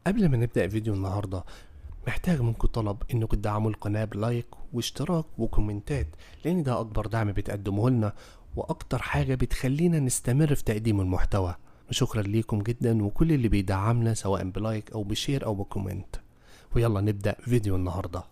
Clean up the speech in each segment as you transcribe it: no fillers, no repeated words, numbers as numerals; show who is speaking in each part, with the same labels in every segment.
Speaker 1: قبل ما نبدأ فيديو النهاردة محتاج منكم طلب انكم تدعموا القناة ب like واشتراك وكومنتات، لان ده اكبر دعم بتقدمه لنا واكتر حاجة بتخلينا نستمر في تقديم المحتوى. وشكرا ليكم جدا وكل اللي بيدعمنا سواء ب like او ب share او ب comment. ويلا نبدأ فيديو النهاردة.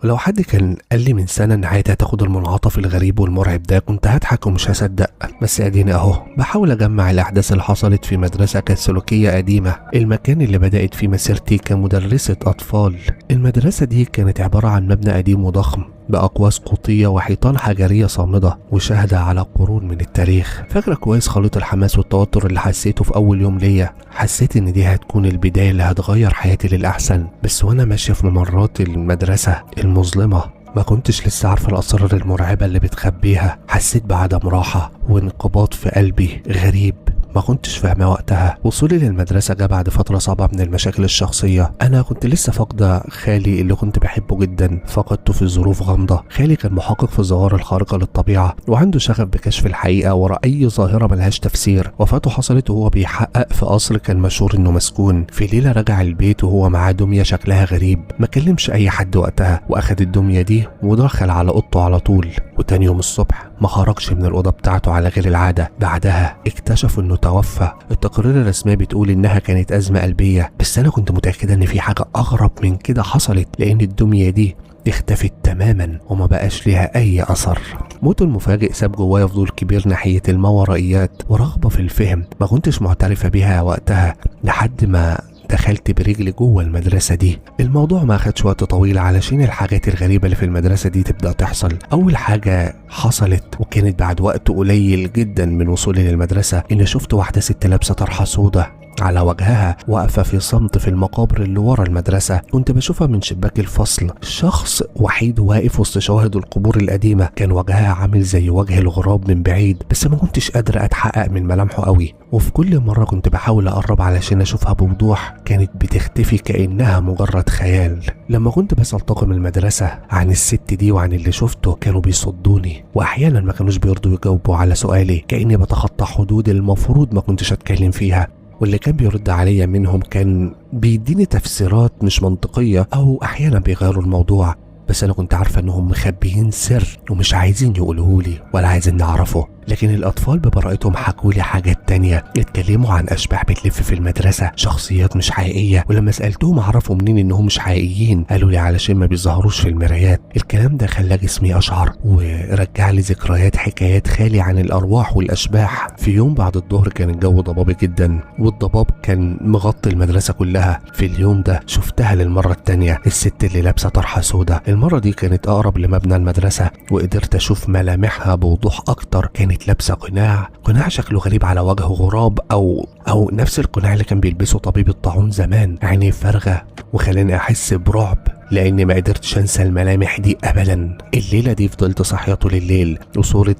Speaker 1: ولو حد كان قال لي من سنة إن حياتي هتاخد المنعطف الغريب والمرعب ده كنت هضحك ومش هصدق، بس اديني اهو بحاول اجمع الاحداث اللي حصلت في مدرسة كاثوليكية قديمة، المكان اللي بدأت فيه مسيرتي كمدرسة أطفال. المدرسة دي كانت عبارة عن مبنى قديم وضخم بأقواس قوطية وحيطان حجرية صامدة وشاهدة على قرون من التاريخ. فاكرة كويس خليط الحماس والتوتر اللي حسيته في أول يوم ليا. حسيت إن دي هتكون البداية اللي هتغير حياتي للأحسن. بس وأنا ماشية في ممرات المدرسة المظلمة ما كنتش لسه عارفة الأسرار المرعبة اللي بتخبيها. حسيت بعدم راحة وانقباض في قلبي غريب ما كنتش فاهمة وقتها. وصولي للمدرسة جه بعد فترة صعبة من المشاكل الشخصية. أنا كنت لسه فاقدة خالي اللي كنت بحبه جدا، فقدته في ظروف غامضة. خالي كان محقق في الظواهر الخارقة للطبيعة وعنده شغف بكشف الحقيقة وراء أي ظاهرة ملهاش تفسير. وفاته حصلت وهو بيحقق في قصر كان مشهور إنه مسكون. في ليلة رجع البيت وهو معاه دمية شكلها غريب، ما كلمش أي حد وقتها، وأخد الدمية دي ودخل على أوضته على طول. وتاني يوم الصبح ما خرجش من الأوضة بتاعته على غير العادة. بعدها اكتشفوا إنه توفى. التقارير الرسمية بتقول إنها كانت أزمة قلبية، بس أنا كنت متأكدة إن في حاجة أغرب من كده حصلت، لأن الدمية دي اختفت تماما وما بقاش ليها أي أثر. موته المفاجئ ساب جوايا فضول كبير ناحية الماورائيات ورغبة في الفهم ما كنتش معترفة بيها وقتها، لحد ما دخلت برجلي جوه المدرسة دي. الموضوع ما أخدش وقت طويل علشان الحاجات الغريبة اللي في المدرسة دي تبدأ تحصل. أول حاجة حصلت وكانت بعد وقت قليل جدا من وصولي للمدرسة، إن شفت واحدة ست لابسة طرحة سودة على وجهها واقفة في صمت في المقابر اللي ورا المدرسة. كنت بشوفها من شباك الفصل، شخص وحيد واقف وسط شواهد القبور القديمة. كان وجهها عامل زي وجه الغراب من بعيد، بس ما كنتش قادر أتحقق من ملامحه قوي. وفي كل مرة كنت بحاول أقرب علشان أشوفها بوضوح كانت بتختفي كأنها مجرد خيال. لما كنت بسأل طاقم المدرسة عن الست دي وعن اللي شفته كانوا بيصدوني، وأحيانا ما كانوش بيرضوا يجاوبوا على سؤالي، كأني بتخطى حدود المفروض ما كنتش أتكلم فيها. واللي كان بيرد عليا منهم كان بيديني تفسيرات مش منطقية، أو أحيانا بيغيروا الموضوع، بس أنا كنت عارفة إنهم مخبيين سر ومش عايزين يقولوهولي ولا عايزين نعرفه. لكن الأطفال ببراءتهم حكولي حاجات تانية، اتكلموا عن أشباح بتلف في المدرسة، شخصيات مش حقيقية، ولما سألتهم عرفوا منين إنهم مش حقيقيين قالوا لي علشان ما بيظهروش في المرايات. الكلام ده خلى جسمي أشعر ورجع لي ذكريات حكايات خالي عن الأرواح والأشباح. في يوم بعد الظهر كان الجو ضبابي جدا، والضباب كان مغطي المدرسة كلها. في اليوم ده شفتها للمرة التانية، الست اللي لابسة طرحة سودة. المرة دي كانت أقرب لمبنى المدرسة وقدرت أشوف ملامحها بوضوح أكتر. كانت لابسة قناع شكله غريب على وجه غراب أو نفس القناع اللي كان بيلبسه طبيب الطاعون زمان. عينيه فارغة وخلاني أحس برعب لأني ما قدرتش أنسى الملامح دي أبدا. الليلة دي فضلت صاحية طول الليل وصورة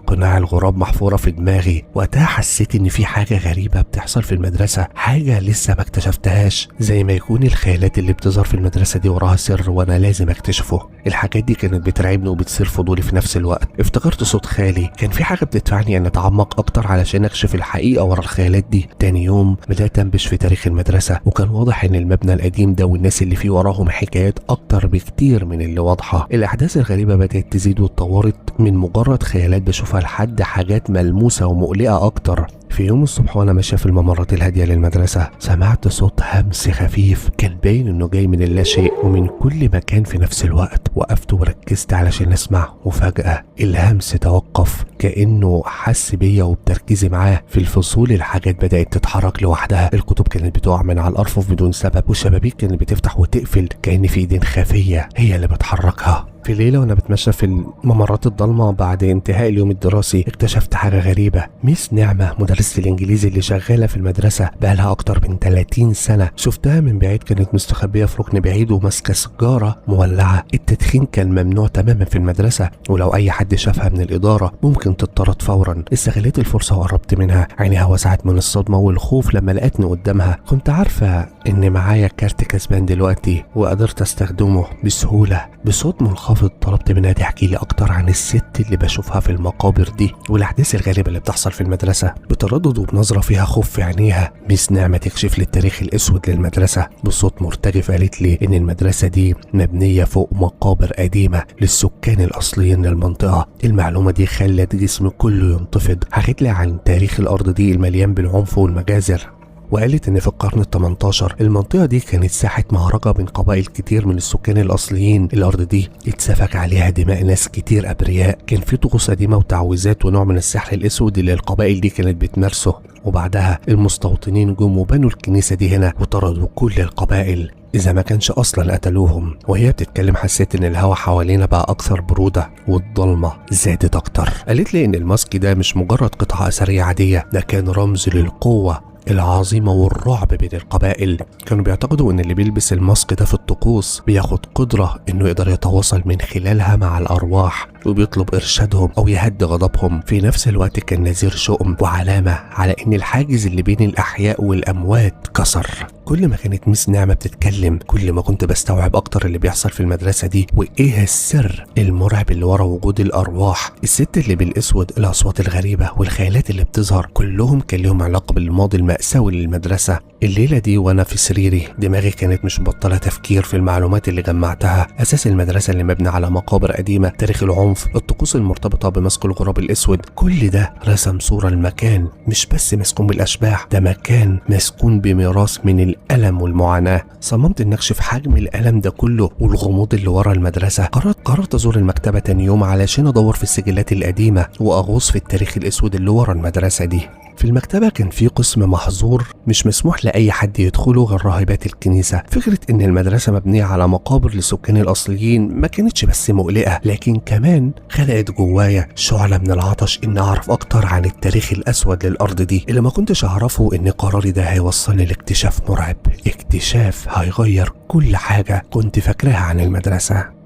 Speaker 1: قناع الغراب محفورة في دماغي. وقتها حسيت إن في حاجة غريبة بتحصل في المدرسة، حاجة لسه ما اكتشفتهاش، زي ما يكون الخيالات اللي بتظهر في المدرسة دي وراها سر وأنا لازم اكتشفه. الحاجات دي كانت بترعبني وبتصير فضولي في نفس الوقت. افتكرت صوت خالي، كان في حاجة بتدفعني أن أتعمق أكتر علشان أكشف الحقيقة ورا الخيالات دي. تاني يوم بدأت أنبش في تاريخ المدرسة، وكان واضح إن المبنى القديم ده والناس اللي فيه وراهم حكايات أكتر بكتير من اللي واضحة. الأحداث الغريبة بدأت تزيد واتطورت من مجرد خيالات بشوفها لحد حاجات ملموسة ومقلقة أكتر. في يوم الصبح وأنا ماشية في الممرات الهادية للمدرسة سمعت صوت همس خفيف كان باين إنه جاي من اللاشيء ومن كل مكان في نفس الوقت. وقفت وركزت علشان أسمع، وفجأة الهمس توقف كأنه حس بيا وبتركيزي معاه. في الفصول الحاجات بدأت تتحرك لوحدها، الكتب كانت بتقع من على الأرفف بدون سبب، والشبابيك كانت بتفتح وتقفل كأن في ايدين خفية هي اللي بتحركها. في ليلة وأنا بتمشى في الممرات الضلمة بعد انتهاء اليوم الدراسي اكتشفت حاجة غريبة. ميس نعمة مدرسة مدرسة الإنجليزي اللي شغالة في المدرسة بقالها أكتر من 30 سنة. شفتها من بعيد، كانت مستخبية في ركن بعيد وماسكة سيجارة مولعة. التدخين كان ممنوع تماما في المدرسة، ولو أي حد شافها من الإدارة ممكن تطرد فورا. استغليت الفرصة وقربت منها. عينيها وسعت من الصدمة والخوف لما لقتني قدامها. كنت عارفة إن معايا كارت كسبان دلوقتي وقدرت استخدمه بسهولة. بصوت منخفض طلبت منها تحكي لي أكتر عن الست اللي بشوفها في المقابر دي والأحداث الغريبة اللي بتحصل في المدرسة. بتردد وبنظرة فيها خوف في عينيها، ميس نعمة تكشف لي التاريخ الأسود للمدرسة. بصوت مرتجف قالت لي إن المدرسة دي مبنية فوق مقابر قديمة للسكان الأصليين للمنطقة. المعلومة دي خلت جسمي كله ينتفض. حكت لي عن تاريخ الأرض دي المليان بالعنف والمجازر، وقالت إن في القرن ال18 المنطقة دي كانت ساحة مهرجة بين قبائل كتير من السكان الأصليين. الأرض دي اتسفك عليها دماء ناس كتير أبرياء، كان في طقوس قديمة وتعويذات ونوع من السحر الأسود اللي القبائل دي كانت بتمارسه. وبعدها المستوطنين جم وبنوا الكنيسة دي هنا وطردوا كل القبائل إذا ما كانش أصلا قتلوهم. وهي بتتكلم حسيت إن الهوا حوالينا بقى أكثر برودة والضلمة زادت أكتر. قالت لي إن الماسك ده مش مجرد قطعة أثرية عادية، ده كان رمز للقوة العظيمة والرعب بين القبائل. كانوا بيعتقدوا ان اللي بيلبس الماسك ده في الطقوس بياخد قدرة انه يقدر يتواصل من خلالها مع الارواح وبيطلب ارشادهم او يهدي غضبهم. في نفس الوقت كان نذير شؤم وعلامة على ان الحاجز اللي بين الاحياء والاموات كسر. كل ما كانت ميس نعمة بتتكلم كل ما كنت بستوعب اكتر اللي بيحصل في المدرسة دي وايه السر المرعب اللي ورا وجود الارواح. الست اللي بالاسود، الاصوات الغريبة والخيالات اللي بتظهر، كلهم كان لهم علاقة بالماضي المأساوي للمدرسة. الليلة دي وانا في سريري دماغي كانت مش مبطلة تفكير في المعلومات اللي جمعتها. اساس المدرسة اللي مبني على مقابر قديمة، تاريخ العنف، الطقوس المرتبطة بمسك الغراب الاسود، كل ده رسم صورة المكان مش بس مسكون بالاشباح، ده مكان مسكون بميراث من الألم والمعاناة. صممت ان اكشف حجم الألم ده كله والغموض اللي ورا المدرسة. قررت ازور المكتبة تاني يوم علشان ادور في السجلات القديمة واغوص في التاريخ الاسود اللي ورا المدرسة دي. في المكتبة كان في قسم محظور مش مسموح لأي حد يدخله غير راهبات الكنيسة. فكرة إن المدرسة مبنية على مقابر للسكان الأصليين ما كانتش بس مقلقة، لكن كمان خلقت جوايا شعلة من العطش إن أعرف أكتر عن التاريخ الأسود للأرض دي. اللي ما كنتش أعرفه إن قراري ده هيوصلني لاكتشاف مرعب، اكتشاف هيغير كل حاجة كنت فاكراها عن المدرسة.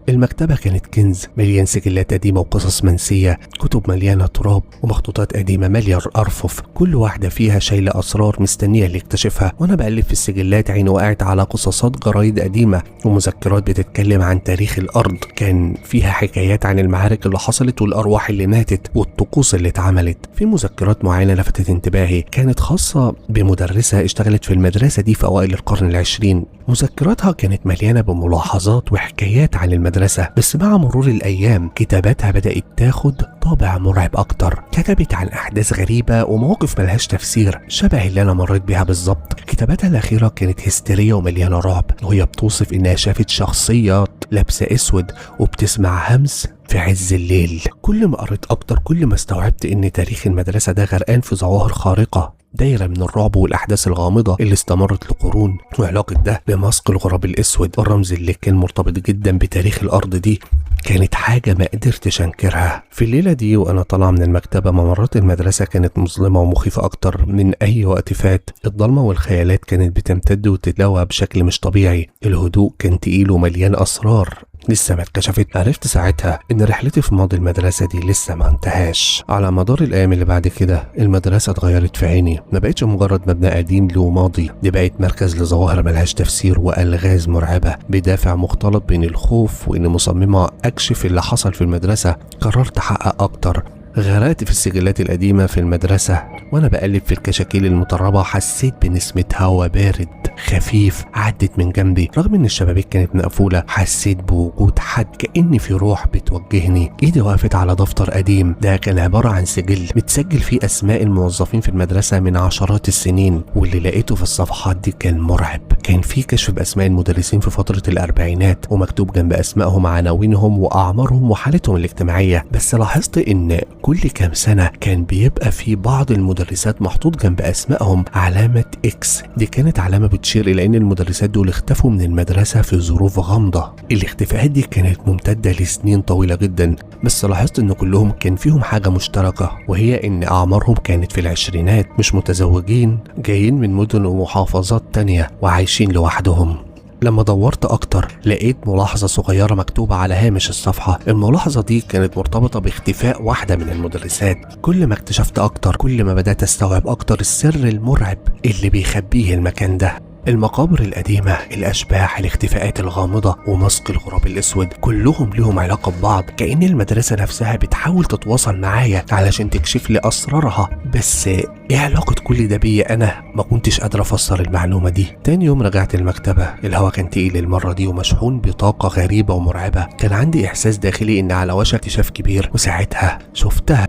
Speaker 1: المكتبة كانت كنز مليان سجلات قديمة وقصص منسية، كتب مليانة تراب ومخطوطات قديمة مالية الأرفف، كل واحدة فيها شايلة أسرار مستنية اللي يكتشفها. وأنا بقلب في السجلات عيني وقعت على قصصات جرايد قديمة ومذكرات بتتكلم عن تاريخ الأرض. كان فيها حكايات عن المعارك اللي حصلت والأرواح اللي ماتت والطقوس اللي اتعملت. في مذكرات معينة لفتت انتباهي، كانت خاصة بمدرسة اشتغلت في المدرسة دي في أوائل القرن العشرين. مذكراتها كانت مليانة بملاحظات وحكايات عن المدرسة، بس مع مرور الأيام كتاباتها بدأت تاخد طابع مرعب أكتر. كتبت عن أحداث غريبة ومواقف ملهاش تفسير شبه اللي أنا مريت بيها بالظبط. كتاباتها الأخيرة كانت هستيرية ومليانة رعب، وهي بتوصف إنها شافت شخصيات لابسة أسود وبتسمع همس في عز الليل. كل ما قريت أكتر كل ما استوعبت إن تاريخ المدرسة ده غرقان في ظواهر خارقة، دايرة من الرعب والأحداث الغامضة اللي استمرت لقرون، وعلاقة ده بماسك الغراب الأسود الرمز اللي كان مرتبط جدا بتاريخ الأرض دي كانت حاجة ما قدرتش أنكرها. في الليلة دي وأنا طالع من المكتبة ممرات المدرسة كانت مظلمة ومخيفة أكتر من أي وقت فات. الضلمة والخيالات كانت بتمتد وتتلوى بشكل مش طبيعي. الهدوء كان تقيل ومليان أسرار لسه ما اتكشفت. عرفت ساعتها ان رحلتي في ماضي المدرسة دي لسه ما انتهاش. على مدار الايام اللي بعد كده المدرسة اتغيرت في عيني، ما بقتش مجرد مبنى قديم له ماضي، دي بقت مركز لظواهر ملهاش تفسير والغاز مرعبة بدافع مختلط بين الخوف وان مصممه اكشف اللي حصل في المدرسة. قررت احقق اكتر. غرقت في السجلات القديمة في المدرسة وأنا بقلب في الكشاكيل المتربة حسيت بنسمة هوا بارد خفيف عدت من جنبي. رغم إن الشبابيك كانت مقفولة حسيت بوجود حد، كأن في روح بتوجهني. إيدي وقفت على دفتر قديم، ده كان عبارة عن سجل متسجل فيه أسماء الموظفين في المدرسة من عشرات السنين، واللي لقيته في الصفحات دي كان مرعب. كان في كشف بأسماء المدرسين في فترة الأربعينات ومكتوب جنب أسمائهم عناوينهم وأعمارهم وحالتهم الاجتماعية. بس لاحظت إن كل كام سنة كان بيبقى في بعض المدرسات محطوط جنب أسمائهم علامة X. دي كانت علامة بتشير إلى إن المدرسات دول اختفوا من المدرسة في ظروف غامضة. الاختفاءات دي كانت ممتدة لسنين طويلة جدا، بس لاحظت إن كلهم كان فيهم حاجة مشتركة، وهي إن أعمارهم كانت في العشرينات، مش متزوجين، جايين من مدن ومحافظات تانية وعايشين لوحدهم. لما دورت أكتر لقيت ملاحظة صغيرة مكتوبة على هامش الصفحة. الملاحظة دي كانت مرتبطة باختفاء واحدة من المدرسات. كل ما اكتشفت أكتر كل ما بدأت أستوعب أكتر السر المرعب اللي بيخبيه المكان ده. المقابر القديمة، الأشباح، الاختفاءات الغامضة، ومسك الغراب الأسود، كلهم لهم علاقة ببعض. كأن المدرسة نفسها بتحاول تتواصل معايا علشان تكشف لي أسرارها. بس إيه علاقة كل ده بيا أنا؟ ما كنتش قادر أفسر المعلومة دي. تاني يوم رجعت المكتبة، الهوا كان تقيل المرة دي ومشحون بطاقة غريبة ومرعبة. كان عندي إحساس داخلي إن على وشك اكتشاف كبير، وساعتها شفتها.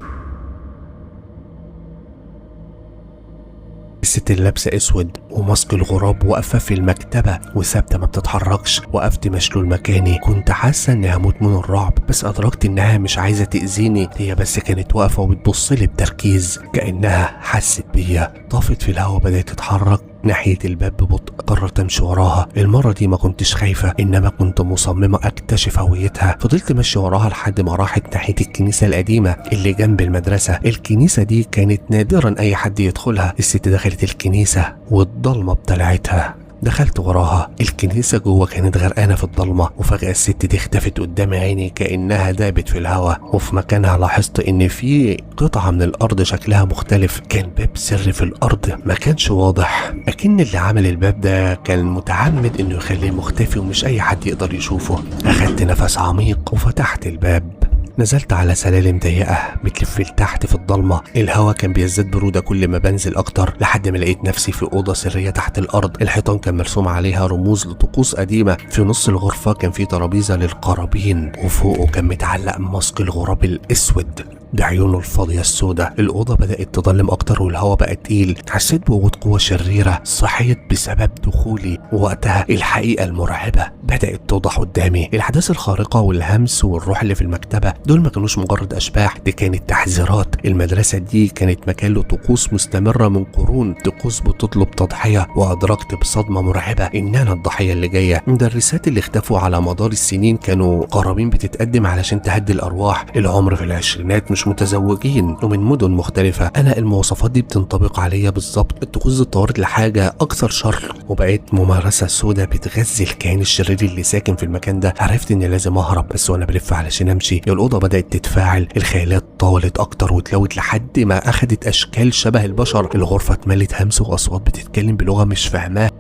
Speaker 1: الست اللي لابسه اسود وماسك الغراب واقفة في المكتبة وثابتة ما بتتحركش. وقفت مشلول مكاني، كنت حاسه اني هموت من الرعب، بس ادركت انها مش عايزه تاذيني، هي بس كانت واقفة وبتبص لي بتركيز كانها حست بيا. طافت في الهوا، بدات تتحرك ناحية الباب ببطء. قررت امشي وراها. المرة دي ما كنتش خايفة، انما كنت مصممة اكتشف هويتها. فضلت ماشي وراها لحد ما راحت ناحية الكنيسة القديمة اللي جنب المدرسة. الكنيسة دي كانت نادرا اي حد يدخلها. الست دخلت الكنيسة والضلمة ابتلعتها. دخلت وراها. الكنيسة جوه كانت غرقانة في الضلمة، وفجأة الست دي اختفت قدام عيني كأنها دابت في الهواء. وفي مكانها لاحظت ان في قطعة من الارض شكلها مختلف. كان باب سري في الارض ما كانش واضح، لكن اللي عمل الباب ده كان متعمد انه يخليه مختفي ومش اي حد يقدر يشوفه. اخدت نفس عميق وفتحت الباب. نزلت على سلالم ضيقة بتلف لتحت في الضلمة. الهوا كان بيزداد برودة كل ما بنزل أكتر، لحد ما لقيت نفسي في أوضة سرية تحت الأرض. الحيطان كان مرسوم عليها رموز لطقوس قديمة. في نص الغرفة كان في ترابيزة للقرابين، وفوقه كان متعلق ماسك الغراب الأسود بعيونه الفاضية السوداء. الأوضة بدأت تظلم أكتر والهواء بقى تقيل. حسيت بوجود قوة شريرة صحيت بسبب دخولي، ووقتها الحقيقة المرعبة بدأت توضح قدامي. الأحداث الخارقة والهمس والروح اللي في المكتبة دول ما كانوش مجرد أشباح، دي كانت تحذيرات. المدرسة دي كانت مكان لطقوس مستمرة من قرون، طقوس بتطلب تضحية. وأدركت بصدمة مرعبة إن أنا الضحية اللي جاية. المدرسات اللي اختفوا على مدار السنين كانوا قرابين بتتقدم علشان تهدي الأرواح. العمر في العشرينات، مش متزوجين، ومن مدن مختلفة. أنا المواصفات دي بتنطبق عليا بالظبط. الطقوس اتطورت لحاجة أكثر شر، وبقيت ممارسة سودة بتغذي الكائن الشرير اللي ساكن في المكان ده. عرفت إني لازم أهرب، بس وأنا بلف علشان أمشي الأوضة بدأت تتفاعل. الخيالات طالت أكتر وتلوت لحد ما أخدت أشكال شبه البشر. الغرفة اتملت همس وأصوات بتتكلم بلغة مش فاهماها.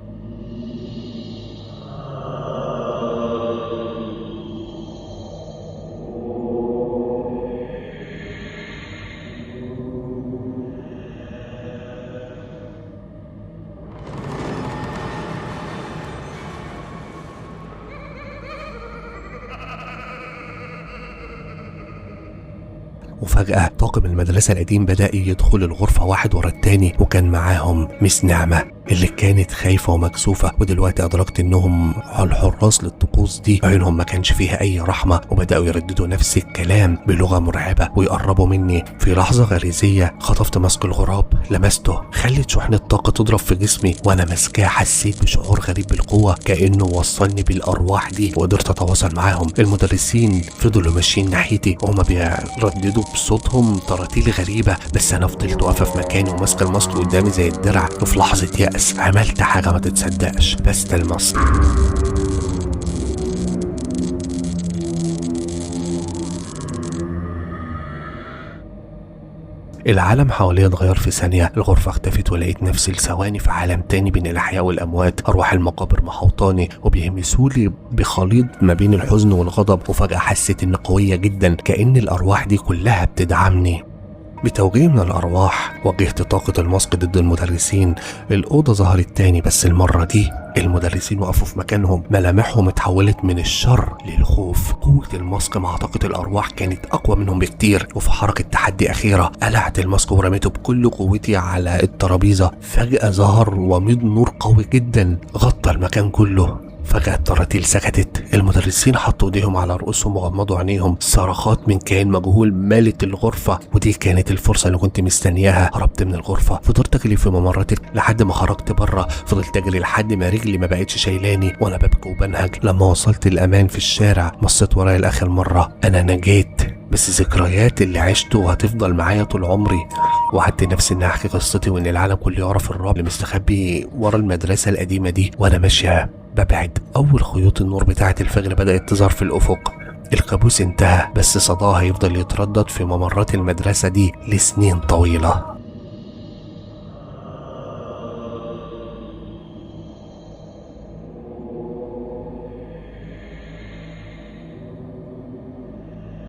Speaker 1: وفجأة طاقم المدرسة القديم بدأ يدخل الغرفة واحد ورا التاني، وكان معاهم مس نعمة اللي كانت خايفة ومكسوفة. ودلوقتي أدركت إنهم الحراس للطقوس دي، عينهم ما كانش فيها أي رحمة، وبدأوا يرددوا نفس الكلام بلغة مرعبة ويقربوا مني. في لحظة غريزية خطفت ماسك الغراب، لمسته، خلت شحنة طاقة تضرب في جسمي وأنا ماسكاه. حسيت بشعور غريب بالقوة، كأنه وصلني بالأرواح دي وقدرت أتواصل معاهم. المدرسين فضلوا ماشيين ناحيتي وهما بيرددوا بصوتهم تراتيل غريبة، بس أنا فضلت واقفة في مكاني وماسكة الماسك قدامي زي الدرع. وفي لحظة يأس عملت حاجة ما تتصدقش، بس الماسك. العالم حواليا اتغير في ثانية. الغرفة اختفت ولقيت نفسي لثواني في عالم تاني بين الأحياء والأموات. أرواح المقابر محوطاني وبيهمسولي بخليط ما بين الحزن والغضب. وفجأة حسيت إن قوية جدا، كأن الأرواح دي كلها بتدعمني. بتوجيه من الأرواح واجهت طاقة الماسك ضد المدرسين. الأوضة ظهرت تاني، بس المرة دي المدرسين وقفوا في مكانهم، ملامحهم اتحولت من الشر للخوف. قوة الماسك مع طاقة الأرواح كانت أقوى منهم بكتير. وفي حركة تحدي أخيرة قلعت الماسك ورميته بكل قوتي على الترابيزة. فجأة ظهر وميض نور قوي جدا غطى المكان كله. فجأة التراتيل سكتت، المدرسين حطوا ايديهم على رؤوسهم وغمضوا عينيهم. صرخات من كائن مجهول مالت الغرفة، ودي كانت الفرصة اللي كنت مستنياها. هربت من الغرفة، فضلت اجري في ممرات لحد ما خرجت بره. فضلت اجري لحد ما رجلي ما بقتش شايلاني وانا ببكي وبنهج. لما وصلت الامان في الشارع بصيت ورايا لاخر مرة. انا نجيت، بس ذكريات اللي عشته هتفضل معايا طول عمري. وعدت نفسي اني احكي قصتي وان العالم كله يعرف الرعب اللي مستخبي ورا المدرسة القديمة دي. وانا ماشية ببعد، اول خيوط النور بتاعة الفجر بدأت تظهر في الافق. الكابوس انتهى، بس صداه هيفضل يتردد في ممرات المدرسة دي لسنين طويلة.